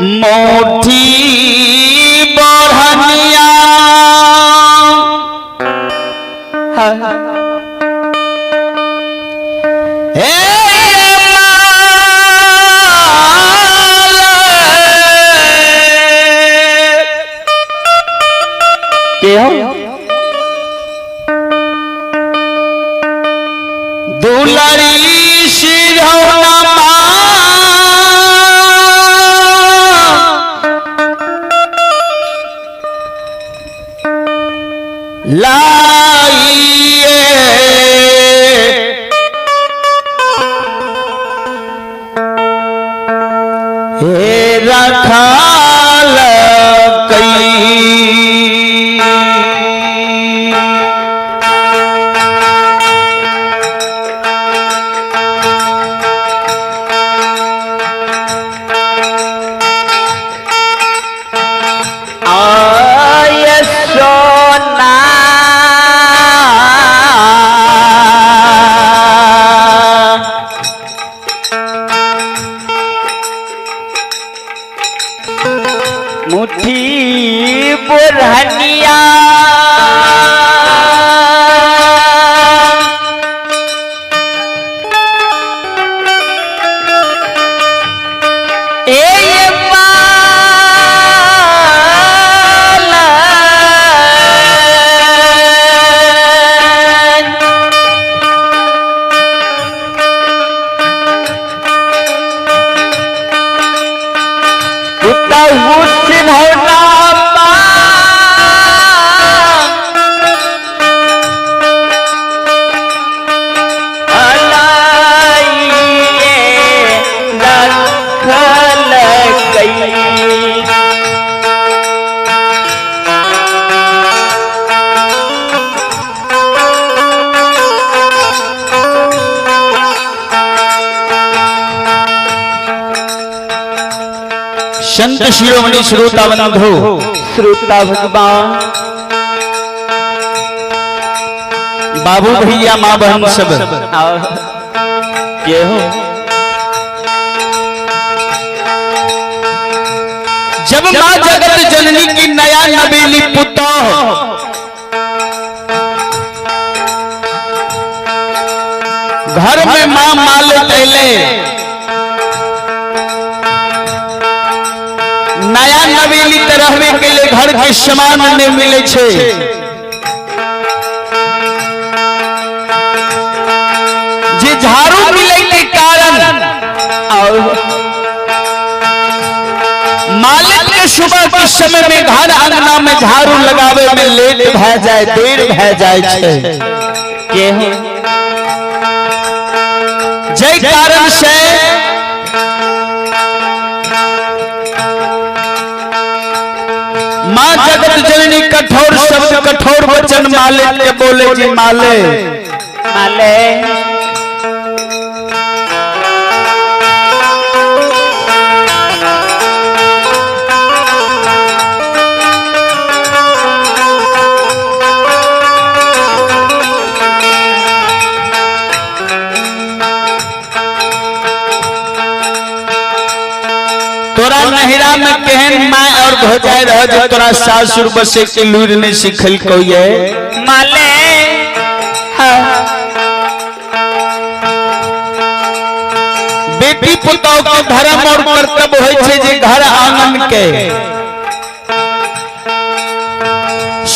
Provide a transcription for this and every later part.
मोठी बढ़निया हे माल। के हो दुलारी सिरौना लाइए हे रखाल कई। आय सोना मुट्ठी बुरहनिया ए माल पुतहु सिन्हौना अलाइए रखल गई। संत शिरोमणि श्रोता बंधु श्रोता भगवान बाबू भैया माँ बहन सब आओ के हो जब माँ जगत जननी की नया नवेली पुतोह घर में माँ माल पहले नया नवेली तरहवे के लिए घर के सामान नहीं मिले छे जे झाड़ू मिले के कारण आओ मालिक के सुबह के समय में घर अंगना में झाड़ू लगावे में लेट भय जाए, देर भय जाए छे। के हो जय कारण से माँ जगत जननी कठोर शब्द कठोर वचन मालिक के बोले जी माले माले तोरा नहिरा में केहन माय और भौजाई रह जो तोरा सासुर बसे के लूर नहीं सिखल को ये माले हाँ बेटी पुतोह के धर्म और कर्तव्य होय छे जे घर आंगन के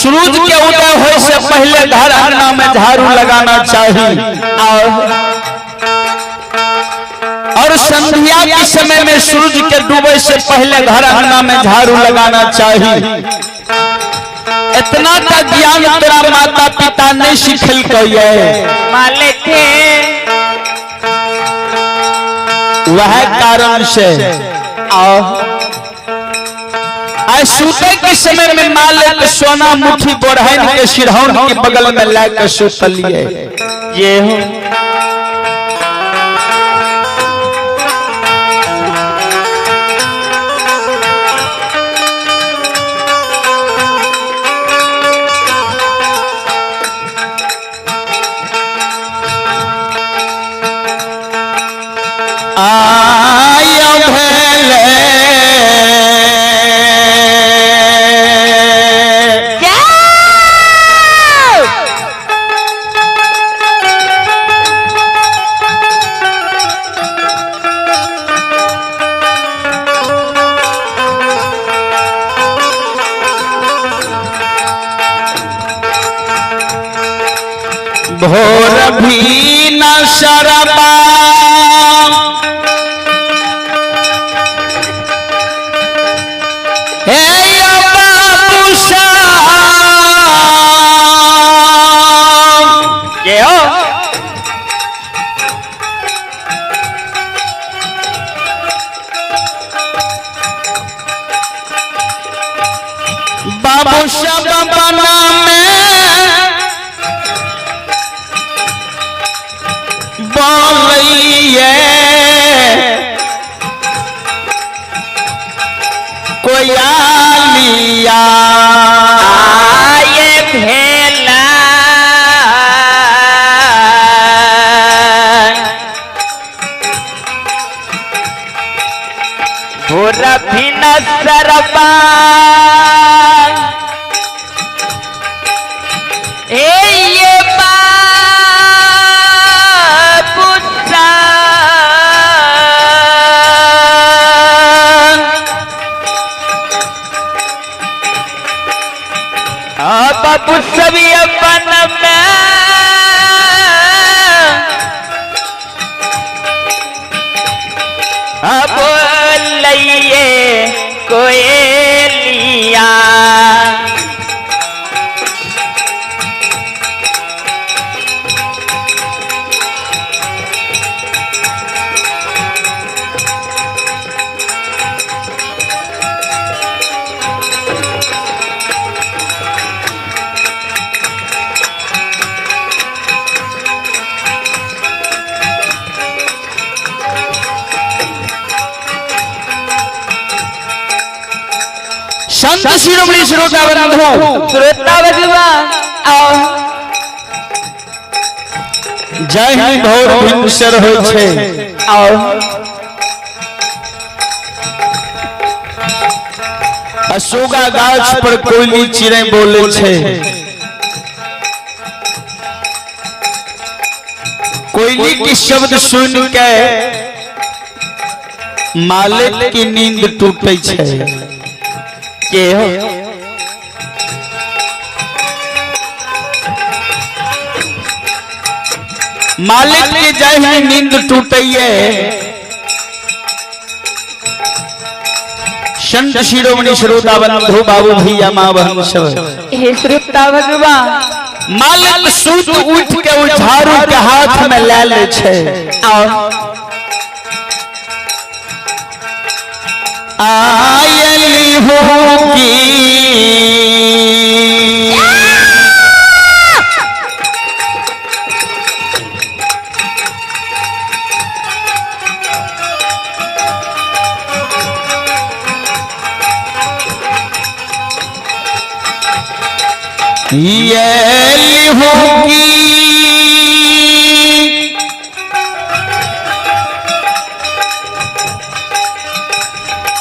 सूरज के उदय होय से पहले घर अंगना में झाड़ू लगाना चाहिए आओ और संध्या के समय में सूरज के डूबे से पहले घर अंगना में झाड़ू लगाना चाहिए। इतना का ज्ञान तेरा माता पिता नहीं सिखल को ये माले के वह कारण से आओ आज सूते के समय में मालिक सोना मुट्ठी बोरहन के सिरहौन के बगल में लाके सुतलिए। ये हो आय भेले भोर भी न शरबा हे यो बाबू साहब। जय हो। बाबू सब बना में बोलिए कोयालिया। आये भेला भोर भिन सरबा हे ये बाबू साहब। बाबू सभी अपन में अब लइए कोयलिया। संत शिरोमणि श्रोता बंधु, श्रोता बजुआ आओ। जय हिंद। भोर भिनसर होइ छै आओ। अशोका गाछ पर कोयली चिड़ै बोले छै। कोयली के शब्द सुन के मालिक की नींद टूटे छै। के हो? मालिक के जय ही नींद टूटैये। संत शिरोमणि श्रोता बंधु, बाबू भैया, माँ बहन सब, हे श्रोता बजुआ, मालिक सुत उठ के उ झाड़ू के हाथ में ले ले छै। आओ। आयली हो की ये होगी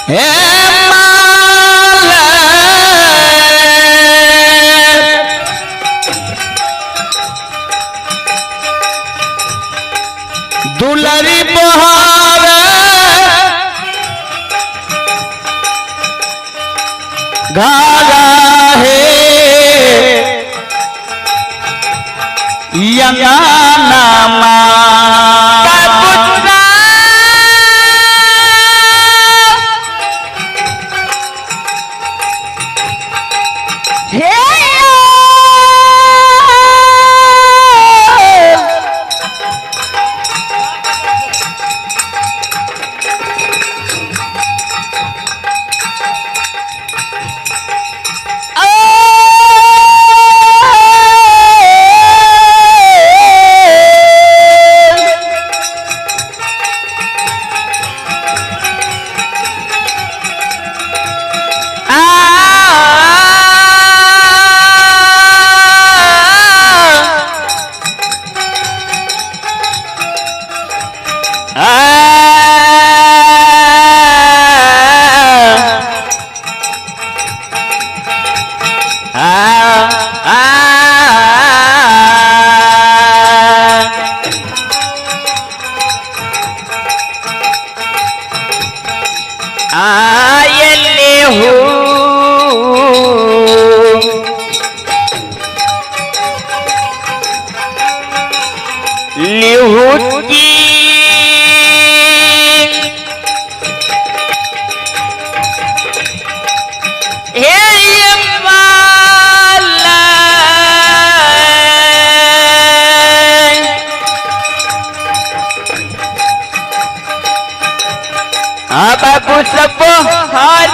हे माला दुलरी बहार घाघा हे यंगाना। बाबू हे आयले हो। बाबू सब हर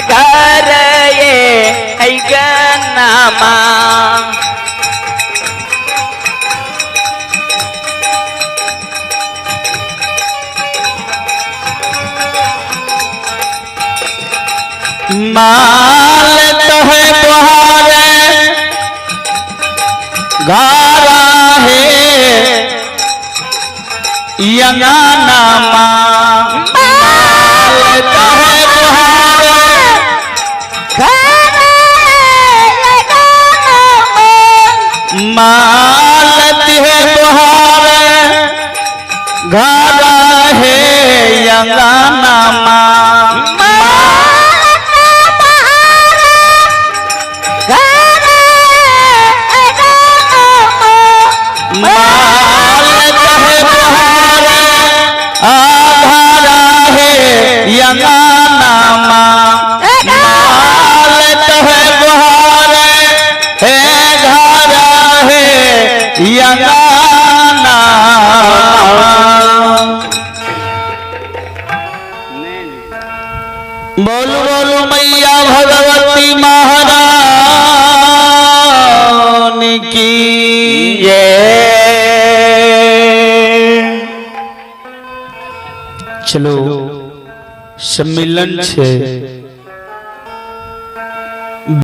घर ये गनामा। माल तो है बुहारे गारा है यंगाना माँ, माल तो है बुहारे मालती है बुहारे गारा है यंगाना माँ। माल है बुहारे आधारा है यंगाना माँ, माल है बुहारे है घारा है यंगाना। बोलो बोलो मैया भगवती महारानी की ये चलो सम्मेलन छे।